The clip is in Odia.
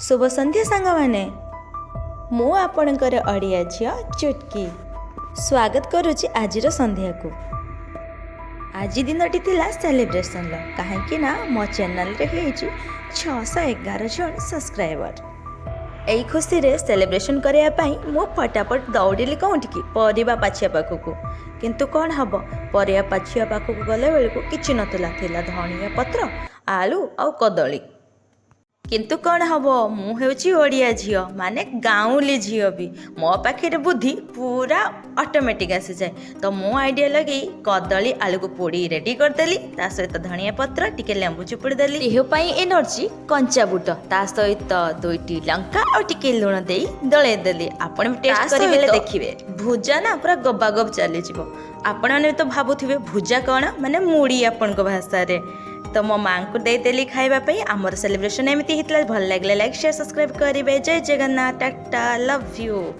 ଶୁଭ ସନ୍ଧ୍ୟା ସାଙ୍ଗମାନେ। ମୁଁ ଆପଣଙ୍କର ଓଡ଼ିଆ ଝିଅ ଚୁଟକି ସ୍ୱାଗତ କରୁଛି ଆଜିର ସନ୍ଧ୍ୟାକୁ। ଆଜି ଦିନଟି ଥିଲା ସେଲିବ୍ରେସନର, କାହିଁକି ନା ମୋ ଚ୍ୟାନେଲରେ ହେଇଛି 611 ଜଣ ସବସ୍କ୍ରାଇବର। ଏଇ ଖୁସିରେ ସେଲିବ୍ରେସନ୍ କରିବା ପାଇଁ ମୁଁ ଫଟାଫଟ ଦୌଡ଼ିଲି କେଉଁଠିକି? ପରିବା ପାଛିଆ ପାଖକୁ। କିନ୍ତୁ କ'ଣ ହେବ, ପରିବା ପାଛିଆ ପାଖକୁ ଗଲା ବେଳକୁ କିଛି ନଥିଲା। ଥିଲା ଧନିଆ ପତ୍ର, ଆଳୁ ଆଉ କଦଳୀ। କିନ୍ତୁ କ'ଣ ହେବ, ମୁଁ ହେଉଛି ଓଡ଼ିଆ ଝିଅ, ମାନେ ଗାଉଁଲି ଝିଅ ବି। ମୋ ପାଖରେ ବୁଦ୍ଧି ପୁରା ଅଟୋମେଟିକ୍ ଆସିଯାଏ। ତ ମୁଁ ଆଇଡ଼ିଆ ଲଗେଇ କଦଳୀ ଆଳୁକୁ ପୋଡ଼ି ରେଡ଼ି କରିଦେଲି। ତା ସହିତ ଧନିଆ ପତ୍ର, ଟିକେ ଲେମ୍ବୁ ଚିପୁଡ଼ି ଦେଲି। ଦେହ ପାଇଁ ଏନର୍ଜି କଞ୍ଚା ବୁଟ, ତା ସହିତ ଦୁଇଟି ଲଙ୍କା ଆଉ ଟିକେ ଲୁଣ ଦେଇ ଦଳେଇ ଦେଲି। ଆପଣ ବି ଟେଷ୍ଟ କରିବେ, ଦେଖିବେ ଭୁଜା ନା ପୁରା ଗବାଗବ ଚାଲିଯିବ। ଆପଣମାନେ ତ ଭାବୁଥିବେ ଭୁଜା କ'ଣ, ମାନେ ମୁଢ଼ି ଆପଣଙ୍କ ଭାଷାରେ। ତ ମୋ ମାଆଙ୍କୁ ଦେଇଦେଲି ଖାଇବା ପାଇଁ। ଆମର ସେଲିବ୍ରେସନ୍ ଏମିତି ହେଇଥିଲା। ଭଲ ଲାଗିଲେ ଲାଇକ୍, ସେୟାର, ସବସ୍କ୍ରାଇବ୍ କରିବେ। ଜୟ ଜଗନ୍ନାଥ, ଟାଟା, ଲଭ୍ you.